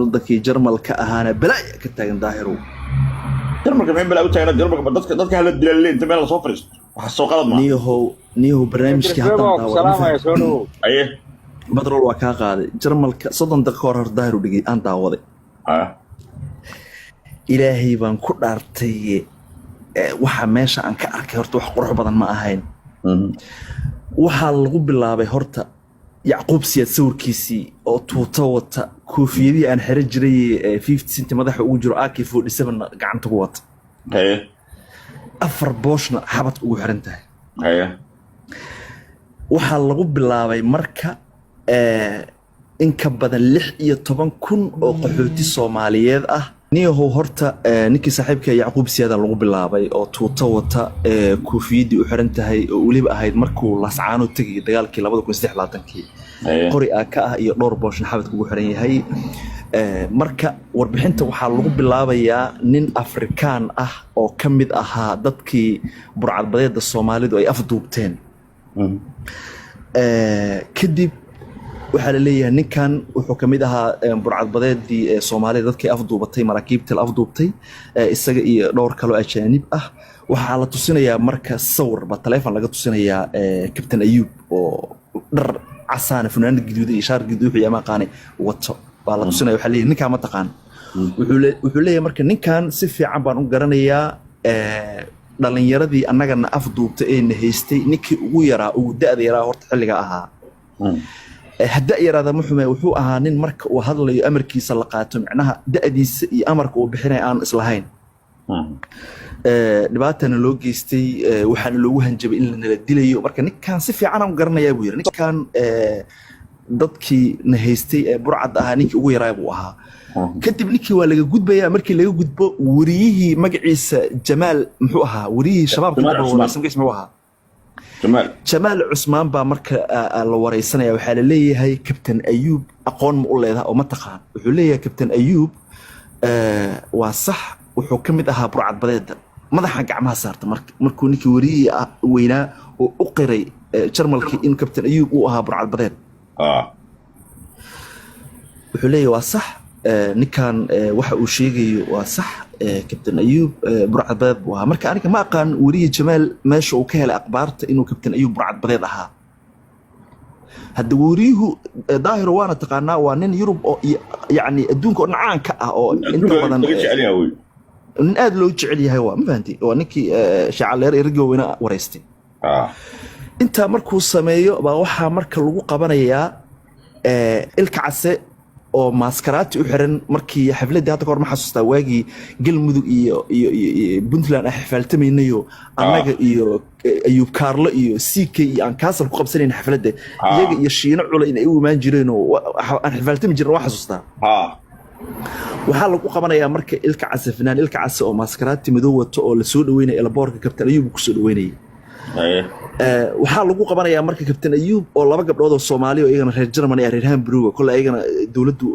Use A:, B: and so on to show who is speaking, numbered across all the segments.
A: Wadankii Jarmalka ahaana balaaya ka taagan, Daahirow.
B: Jarmalka maxay balaa u taagna? Jarmalka ba dadka hala dilaaleen inta meel lasoo fadhiisto, waxa soo qalad ma
A: Niyahow, niyahow, barnaamijkii haddaan
C: Ku
A: daawada.
C: Salaamaya, soo dhawow.
B: Aye.
A: Badrol, waa kaa qaaday. Jarmalka 30 daqiiqo hor hor Daahiru dhigay aan daawaday. Ilaahay baan ku dhaartay, waxa meesha aan ka arkay horta wax qurux badan ma ahayn. Waxaa lagu bilaabay horta Yacquub Siyaad sawirkiisii oo tuuto wata, koofiyadihii aan xero jiray ee 50 Cent madaxa ugu jiro, AK 47 gacanta ku wata, afar booshna xabadka ugu xiran tahay. Waxaa lagu bilaabay marka in ka badan 16,000 oo qaxooti Soomaaliyeed ah. Niyahow, horta ninkii saaxiibka Yacquub Siyaada lagu bilaabay oo tuuto wata, koofiyadii u xiran tahay, oo weliba ahayd markuu Laascaano tegay dagaalkii 2023-kii, qori aa ka ah iyo dhowr booshna xabadka ugu xiran yahay. Marka warbixinta waxaa lagu bilaabayaa nin Afrikaan ah oo ka mid ahaa dadkii burcadbadeeda Soomaalidu ay afduubteen. Kadib waxaa la leeyahay ninkan wuxuu ka mid ahaa burcadbadeedii ee Soomaalida, dadkii afduubatay, maraakiibtii la afduubtay, isaga iyo dhowr kaloo ajaanib ah. Waxaa la tusinayaa marka sawir ba taleefon laga tusinayaa, Kabtan Ayuub oo dhar casaana, funaanad gaduudan iyo shaar gaduud wuxuu ama aqaanay wato baa la tusinaya. Waxaa leeyahay, "Ninkaan ma taqaan?" Wuxuu leeyahay marka, "Ninkan si fiican baan u garanayaa. Dhalinyaradii annagana afduubta ee na haystay ninkii ugu yaraa, ugu da'da yaraa horta xilliga ahaa. Hadda yaraada muxume, wuxuu ahaa nin marka uu hadlayo amarkiisa la qaato, micnaha da'diisa iyo amarka uu bixinaya aan islahayn. Dhibaatana loo geystay, waxaana loogu hanjabay in lanala dilayo. Marka ninkan si fiican aan u garanayaa," buu yidhi. "Ninkan dadkii na haystay ee burcadda ahaa ninkii ugu yaraa buu ahaa." Kadib ninkii waa laga gudbayaa. Markii laga gudbo, wariyihii magaciisa Jamaal muxuu ahaa, wariyihii Shabaabka
B: Jamaal
A: inta badan
B: Cusmaan.
A: wareysan, magaciisa muxuu ahaa?
B: Jamaal.
A: Jamaal Cusmaan baa marka la wareysanaya. Waxaa la leeyahay, "Kabtan Ayuub aqoon ma u leedahay oo ma taqaan?" Wuxuu leeyahay, "Kabtan Ayuub waa sax, wuxuu ka mid ahaa burcadbadeeda." Madaxa gacmaha saarta markuu ninkii wariyihii weynaa oo u qiray Jarmalkii in Kabtan Ayuub uu ahaa burcadbadeed. Wuxuu leeyahay, "Waa sax, ninkan waxa uu sheegayo waa sax, Kabtan Ayuub burcadbadeed buu ahaa." Marka aniga ma aqaan weriye Jamaal meesha uu ka helay akhbaarta inuu Kabtan Ayuub burcadbadeed ahaa. Hadda weriyuhu Daahiro waana taqaanaa, waa nin Yurub oo yacni adduunka oo dhan caan ka ah oo inta
B: adduunka
A: badan
B: laga jecel yahay wey.
A: Nin aad loo jecel yahay waa, ma fahanti? Waa ninkii Shacaleer iyo raggii waaweyna wareystay. Intaa markuu sameeyo baa waxaa marka lagu qabanayaa Ilka Case oo maaskaraati u xiran. Markii xafladdii hadda kahor, ma xasuustaa waagii Galmudug iyo Puntland aan xifaaltamaynayo, annaga iyo Ayuub Kaarlo iyo CK iyo aan kaasal ku qabsanayn xafladda, iyaga iyo Shiino Cule in ay u imaan jireen oo aan xifaaltami jirna, waa xasuustaa? Waxaa lagu qabanayaa marka Ilka Case, fanaan Ilka Case oo maaskaraati madow wato oo lasoo dhaweynaya elaboorka, Kabtan Ayuub kusoo dhaweynayay. Waxaa lagu qabanayaa marka Kabtan Ayuub oo laba gabdhood oo Soomaali oo iyagana reer Germany ah, reer Hamburg, kole ayagana dowladdu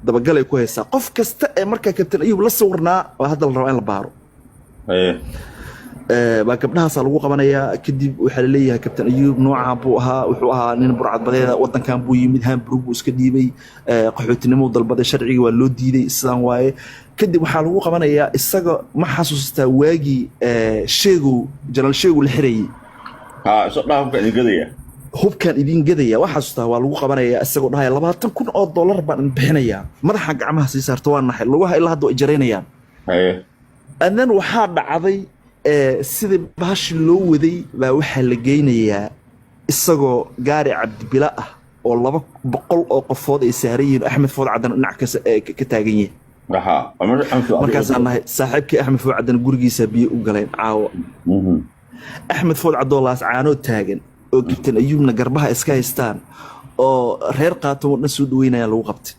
A: dabagal ay ku haysaa. Qof kasta ee marka Kabtan Ayuub la sawirnaa oo hadda la rabaa in la baaro baa gabdhahaasaa lagu qabanayaa. Kadib waxaa laleeyahay, "Kabtan Ayuub noocaan buu ahaa, wuxuu ahaa nin burcadbadeeda, wadankan buu yimid, Hamburg buu iska dhiibay, qaxootinimuu dalbaday, sharcigii waa loo diiday, sidaan waaye." Kadib waxaa lagu qabanayaa isaga, ma xasuustaa waagii Sheegow, Jenaraal Sheegow la xirayay?
B: Ha, isoo dhaha, "Hubka idin gadaya."
A: "Hubkaan idin gadaya," waa xasuustaa? Waa lagu qabanayaa isagoo dhahaya, "$20,000 baan idin bixinayaa." Madaxa gacmaha sii saarta, waa naxay, lugaha ilaa hadda way jaraynayaan. And then waxaa dhacday sidii bahashi loo waday baa waxaa la geynayaa isagoo gaari Cabdibila ah oo 200 oo qofood ay saaran yihiin, Axmed Food Caddan dhinac ka taagan yihin. Markaasaan nahay, saaxiibkii Axmed Food Caddan gurigiisa biyo u galeen caawa. Axmed Food Caddoo Laascaanoo taagan oo Kabtan Ayuubna garbaha iska haystaan oo reer Qaatamo dhan soo dhaweynaya lagu qabtay.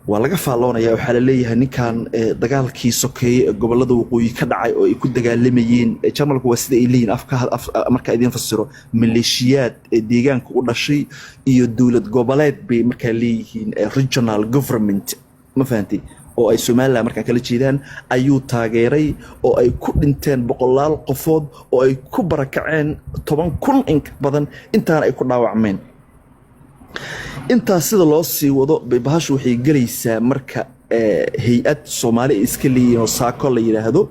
A: Waa laga faalloonaya. Waxaa la leeyahay ninkan dagaalkii sokeeye ee gobollada waqooyi ka dhacay oo ay ku dagaalamayeen Jarmalku, waa sida ay leeyihin afka markaa idiin fasiro, maleeshiyaad ee deegaanka u dhashay iyo dowlad goboleed bay markaa leeyihiin, regional government, ma fahantay, oo ay Somaliland markaa kala jeedaan ayuu taageeray, oo ay ku dhinteen boqolaal qofood oo ay ku barakaceen 10,000 in ka badan, intaana ay ku dhaawacmeen. Intaas sida loo sii wado bay bahashu waxay gelaysaa marka hay-ad Soomaali ay iska leeyihiin oo Saako la yidhaahdo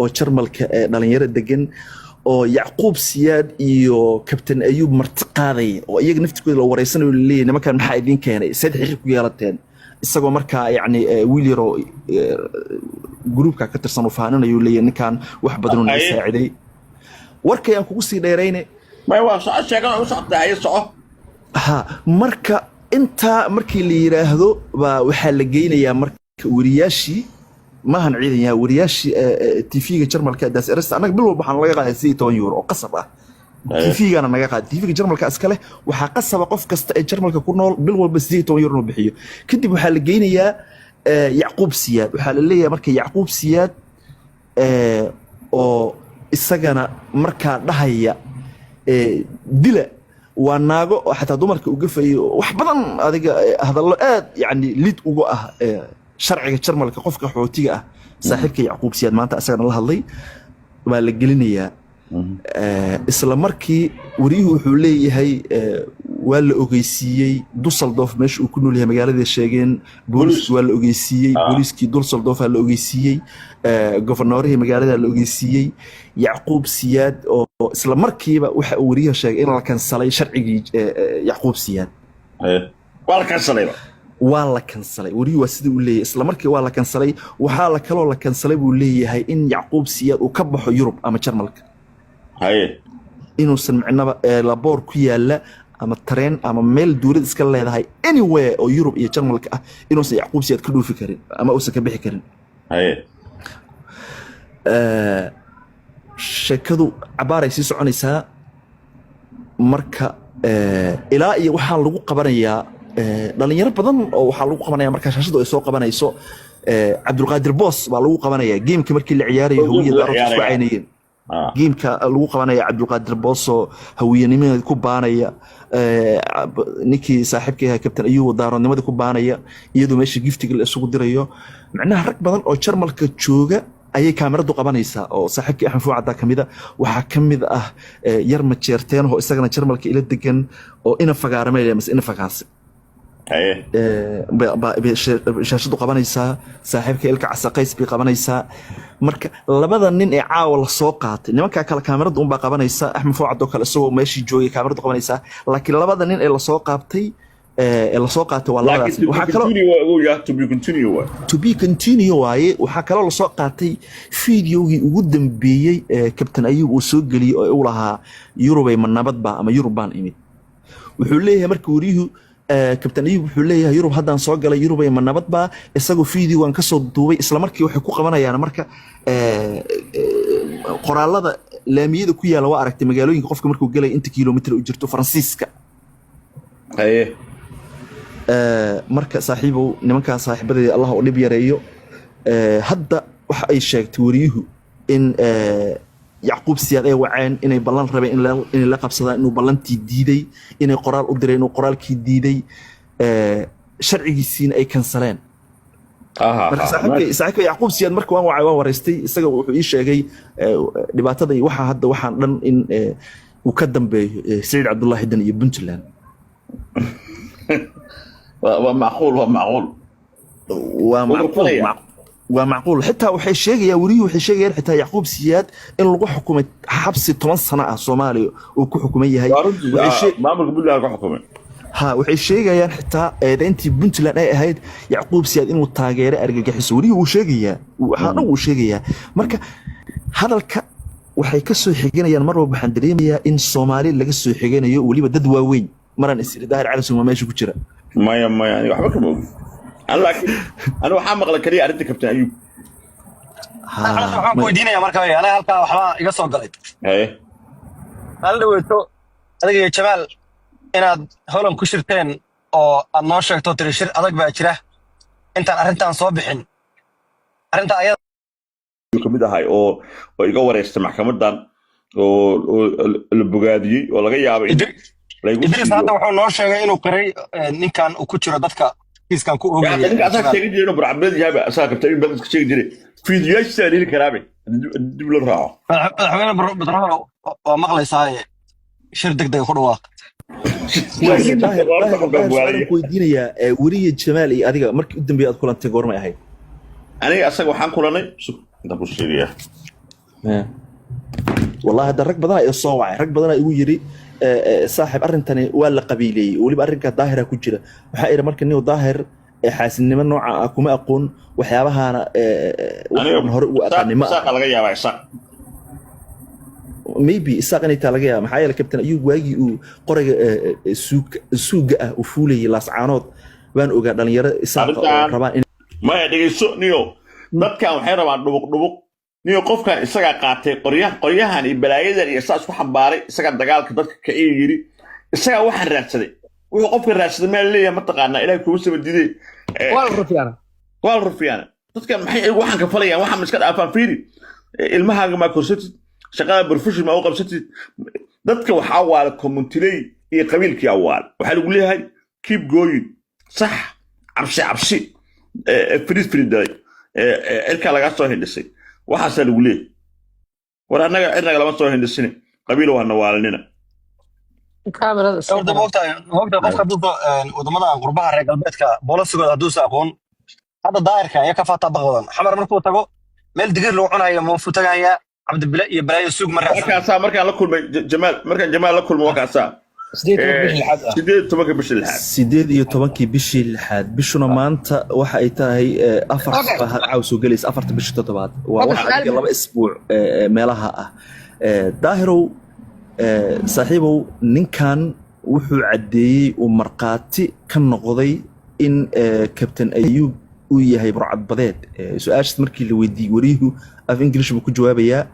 A: oo Jarmalka dhalinyaro degan oo Yacquub Siyaad iyo Kabtan Ayuub marti qaadaya oo iyaga naftikooda la wareysanayo, laleeyahay nimankan maxaa idiin keenay, seed xiriir ku yeelateen, isagoo markaa yacni wiil yaroo gruubka ka tirsan uu faaninayo, leeyahay ninkan wax badan uu naga saaciday. Warkayaan kugu sii dheerayne.
B: May, waa soco, sheekada u socota, haye, soco.
A: Ha, marka intaa markii la yidhaahdo baa waxaa la geynayaa marka weriyaashii, maahan ciidan yaha, weriyaashii TV-ga Jarmalka Das Erste. Annaga bil walba waxaan laga qaaday €18 oo qasab ah. TV-gana naga qaada, TV-ga Jarmalka iska leh. Waxaa qasaba qof kasta ee Jarmalka ku nool bil walba €18 inuu bixiyo. Kadib waxaa la geynayaa Yacquub Siyaad. Waxaa la leeyahay marka Yacquub Siyaad oo isagana markaa dhahaya dila, waa naago oo xataa dumarka u gafayo, wax badan adiga hadallo aad yani lid uga ah sharciga Jarmalka qofka xootiga ah. Saaxiibka Yacquub Siyaad maanta isagana la hadlay baa la gelinayaa. Isla markii wariyuhu wuxuu leeyahay waa la ogeysiiyey Dusseldorf, meesha uu ku nool yahay, magaaladii sheegeen, booliiski waa la ogeysiiyey. Booliiskii Dusseldorf la ogeysiiyey, governoorihii magaalada la ogeysiiyey. Yacquub Siyaad oo isla markiiba waxa uu wariyaha sheegay in la kansalay sharcigii Yacquub Siyaad.
B: Waa la kansalayba?
A: Waa la kansalay, wariyuhu waa sida uu leeyahay. Isla markii waa la kansalay. Waxaa la kaloo la kansalay buu leeyahay in Yacquub Siyaad uu ka baxo Yurub ama Jarmalka, inuusan micnaba laboor ku yaala ama tareen ama meel dowlad iska leedahay, anywhere oo Yurub iyo Jarmalka ah, inuusan Yacquub Siyaad ka dhoofi karin ama uusan ka bixi karin. Sheekadu cabaaray sii soconaysaa marka ilaa iyo waxaa lagu qabanayaa dhalinyaro badan oo waxaa lagu qabanaya marka shaashadu ay soo qabanayso Cabdulqaadir Boos baa lagu qabanaya gameka markii la ciyaarayo.
B: Oo
A: Hawiya
B: game la
A: Daarood isku
B: ciyaaraya.
A: caynayeen. Gameka lagu qabanaya Cabdulqaadir Boos oo hawiyanimadii ku baanaya, ninkii saaxiibka ahaa Kabtan Ayuub daaroodnimadii ku baanaya, iyadoo meesha giftiga la isugu dirayo. Macnaha rag badan oo Jarmalka jooga ayay kaamiradu qabanaysaa oo saaxiibkii Axmed Fuucadda ka mid a. Waxaa ka mid ah yar majeerteen oo isagana Jarmalka ila degan oo ina fagaarame mise ina fagaase. Bay shaashadu qabanaysaa. Saaxiibka Ilka Casaqays bay qabanaysaa. Marka labada nin ee caawa la soo qaatay, nimankaa kale kaamirada unbaa qabanaysa, Axmed Fuucad oo kale isagoo meeshii joogay kaamiradu qabanaysaa, laakiin labada nin ee lasoo qaabtay ee lasoo qaatay waa labadaas
B: Laakiin
A: nin. Waxaa kaloo
B: continue waa ogow, yaa to be continue waa.
A: To be continue waaye. Waxaa kaloo lasoo qaatay fideogii ugu dambeeyey ee Kabtan Ayuub uu soo geliyey oo uu lahaa Yurubay ma nabadba ama Yurub baan imid. Wuxuu leeyahay marka wariyuhu Kabtan Ayuub wuxuu leeyahay Yurub haddaan soo galay, Yurubay ma nabadba, isagoo fideogan kasoo duubay. Isla markii waxay ku qabanayaan marka qoraalada laamiyada ku yaala, waa aragtay magaalooyinka qofka markuu gelaya inta kilomitr u jirto Faransiiska. Marka saaxiibow, nimankaa saaxiibadeeda Allah u dhib yareeyo. Hadda waxa ay sheegtay wariyuhu in Yacquub Siyaad ay waceen, inay ballan rabeen inay la qabsadaan, inuu ballantii diiday, inay qoraal u direen, inuu qoraalkii diiday, sharcigiisiina ay kansaleen. Marka saaxiibka Yacquub Siyaad marka waan wacay, waan waraystay isaga. Wuxuu ii sheegay dhibaatada iyo waxa hadda waxaan dhan in uu ka dambeeyo Saciid Cabdullaahi Dan iyo Puntland.
B: Waa macquul, waa macquul.
A: Waa
B: Wuu
A: macquul.
B: falaya.
A: Waa macquul. Xitaa waxay sheegayaan weriyuhu, waxay sheegayaan xitaa Yacquub Siyaad in lagu xukumay xabsi 10 sano ah Soomaaliya uu ku xukuman yahay.
B: Waa runtii.
A: Waxay
B: Maamulka Puntland ku xukumay.
A: Ha, waxay sheegayaan xitaa eedayntii Puntland ay ahayd Yacquub Siyaad inuu taageeray argagixiso. Weriyuhu wuu sheegayaa, waxaa dhan wuu sheegayaa. Marka hadalka waxay ka soo xiganayaan, mar walba waxaan dareemayaa in Soomaali laga soo xiganayo, weliba dad waaweyn. Maraan is iri Daahir Cali Suma meesha ku jira.
B: Maya, maya, aniga waxba kama ogi an, laakiin ani waxaa maqla kaliya arrinta Kabtan Ayuub.
A: Ha,
C: Waxaan ku weydiinaya marka, aniga halkaa waxbaa iga soo galay. Maalin dhaweyto adiga iyo Jamaal inaad Holand ku shirteen oo aad noo sheegto, tiri shir adag baa jira intaan arrintan soo bixin, arrinta ayada.
B: Kamid ahay oo iga wareystay maxkamadan oo la bogaadiyey oo laga yaabay in laygu
C: Idris
B: siiyo.
C: Hadda wuxuu noo sheegay inuu qiray ninkan uu ku jiro dadka kiiskan ku
B: Ya,
C: oogaya.
B: Ninka asaga sheegin jiray inuu burcadbeed yahay, asaga Kabtan Ayuub baa iska sheegi jiray, fiidiyoyaashiisa heli karaabe haddii dib loo raaco.
C: Madaxweyne Badrano, waa maqlaysaaye. Shir deg dega ku dhawaaq.
A: Daahir, Daahir, Daahir, su'aalan ku weydiinayaa. Weriye Jamaal iyo adiga markii u dambeeyay aad kulantay goormay ahayd?
B: Aniga asaga waxaan kulanay, sug, intaan ku sheegayaa.
A: Wallahi hadda rag badan ayaa soo wacay, rag badan igu yiri, "Saaxiib, arrintani waa la qabiileeyey, weliba arrinka Daahira ku jira." Waxaa iri marka nin Daahir xaasidnimo nooca ah kuma aqoon, waxyaabahaana waxaan hore ugu aqaanay ma aha.
B: Isaaqa laga yaabaa, Isaaq.
A: Maybe Isaaq inay taa laga yaaba, maxaa yeelay Kabtan Ayuub waagii uu qorayga suuga ah uu fuulayay Laascaanood baan ogaa dhalinyaro Isaaqa oo rabaan in
B: Maya, dhegeyso niyo, dadkan waxay rabaan dhubuq dhubuq. Niyo, qofkan isagaa qaatay qoryaha, qoryahan iyo balaayadan iyo saa isku xambaaray, isagaa dagaalka dadka ka yiri, isagaa waxaan raadsaday. Wuxuu qofka raadsaday meel leeyahay, mataqaanaa, Ilahay kuma saba diiday.
D: Waa la rufiyaana.
B: Waa la rufiyaana. Dadkan maxay iyagu waxaan ka falayaan? Waxaan ma iska dhaafaan? Fiiri, ilmahaaga maa korsatid, shaqada profession maa u qabsatid. Dadka waxaa waala community iyo qabiilkii awaal. Waxaa lagu leeyahay keep going, sax, cabsi cabsi, fariid fariid dalay, cirkaa lagaa soo hindhisay, waxaasaa lagu leeyahay. War annaga cirnaga lama soo hindhisine, qabiil waa nawaalinina.
D: Kaamirada iska
C: Horta
D: xiran.
C: Moogtahay qofka hadduu wadamada qurbaha, reer galbeedka, boola-sigooda hadduusa aqoon, hadda Daahirka ayaa ka faataa baq badan. Xamar markuu tago, meel digir lagu cunayo muufuu tagayaa, Cabdibile iyo balaayo suug ma raadsan.
B: Markaasaa markaan la kulmay Jamaal, markaan Jamaal la kulmay, waa kaasaa.
E: 18 bishii lixaad ah.
B: 18-ka bishii lixaad.
A: 18-kii bishii lixaad, bishuna maanta waxa ay tahay afar baa caaw soo gelaysa, afarta bishii toddobaad waa
D: Okay,
A: waxa
D: su'aal
A: adiga 2 isbuuc meelaha ah. Daahirow, saaxiibow, ninkan wuxuu caddeeyey uu markhaati ka noqday in Kabtan Ayuub uu yahay burcadbadeed. Su-aashaas markii la weydiiyey wariyuhu af English buu ku jawaabayaa.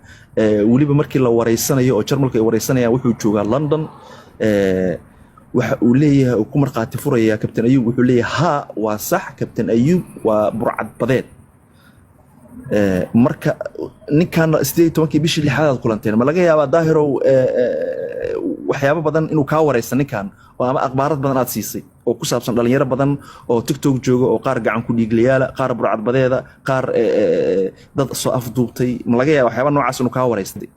A: Weliba markii la wareysanayo oo Jarmalku ay wareysanayaan, wuxuu joogaa London. Waxa uu leeyahay uu ku markhaati furaya Kabtan Ayuub, wuxuu leeyahay, "Haa, waa sax, Kabtan Ayuub waa burcadbadeed." Marka ninkan 18-kii bishii lixaad aad kulanteen, ma laga yaabaa, Daahirow, waxyaabo badan inuu kaa wareysta ninkan oo ama akhbaarad badan aad siisay oo ku saabsan dhalinyaro badan oo TikTok jooga oo qaar gacan ku dhiiglayaala, qaar burcadbadeeda, qaar dad soo afduubtay? Ma laga yaaba waxyaaba noocaas inuu kaa wareystay?